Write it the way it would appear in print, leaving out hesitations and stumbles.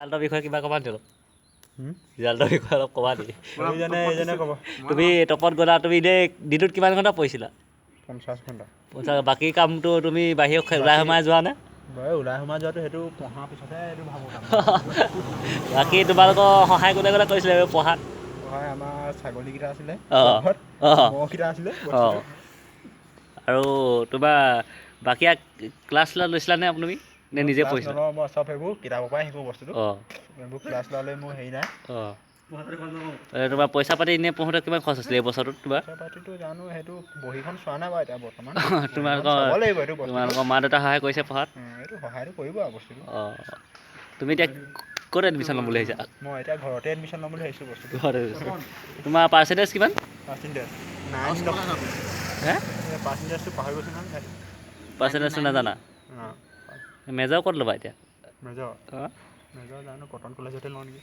ৰিজাল্টৰ বিষয়ে কিবা ক'বা নেকি অলপ? ৰিজাল্টৰ বিষয়ে অলপ ক'বা নেকি? এইজনে এইজনে ক'ব। তুমি টপত গ'লা। তুমি এনেই দিনটোত কিমান ঘণ্টা পঢ়িছিলা? 50 ঘণ্টা। 50। বাকী কামটো তুমি বাহিৰত ওলাই সোমাই যোৱা নে? বাৰু, ওলাই সোমাই যোৱাটো সেইটো পঢ়াৰ পিছতহে সেইটো ভাবোঁ। বাকী তোমালোকৰ সহায় কোনে কোনে কৰিছিলে এই পঢ়াত? সহায় আমাৰ ছাগলীকেইটা আছিলে, ঘৰত ম'হকেইটা আছিলে। আৰু তোমাৰ বাকী ক্লাছ লৈছিলা নে তুমি, নে নিজে পঢ়িছিলা? নলওঁ, মই চব সেইবোৰ কিতাপৰ পৰাই শিকোঁ বস্তুটো। এইবোৰ ক্লাছ ল'লে মোৰ হেৰি নাই। এই তোমাৰ পইচা পাতি এনেই পঢ়োঁতে কিমান খৰচ হৈছিলে এই বছৰটোত তোমাৰ? পইচা পাতিটো জানো, সেইটো বহীখন চোৱা নাই বাৰু এতিয়া বৰ্তমান। তোমালোকৰ চাব লাগিব এইটো বস্তুটো। তোমালোকৰ মা দেউতা সহায় কৰিছে পঢ়াত? এইটো সহায়টো কৰিব আৰু বস্তুটো। অঁ, তুমি এতিয়া ক'ত এডমিশ্যন ল'ম বুলি ভাবিছা? মই এতিয়া ঘৰতে এডমিশ্যন ল'ম বুলি ভাবিছোঁ বস্তুটো। ঘৰতে। তোমাৰ পাৰ্চেণ্টেজ কিমান? পাৰ্চেণ্টেজ 9। হে? পাৰ্চেণ্টেজটো পাহৰি গৈছোঁ নহয়। পাৰ্চেণ্টেজটো নাজানা? অঁ। মেজৰ ক'ত ল'বা এতিয়া? মেজৰ? অঁ। মেজৰ জানো, কটন কলেজতে লওঁ নেকি।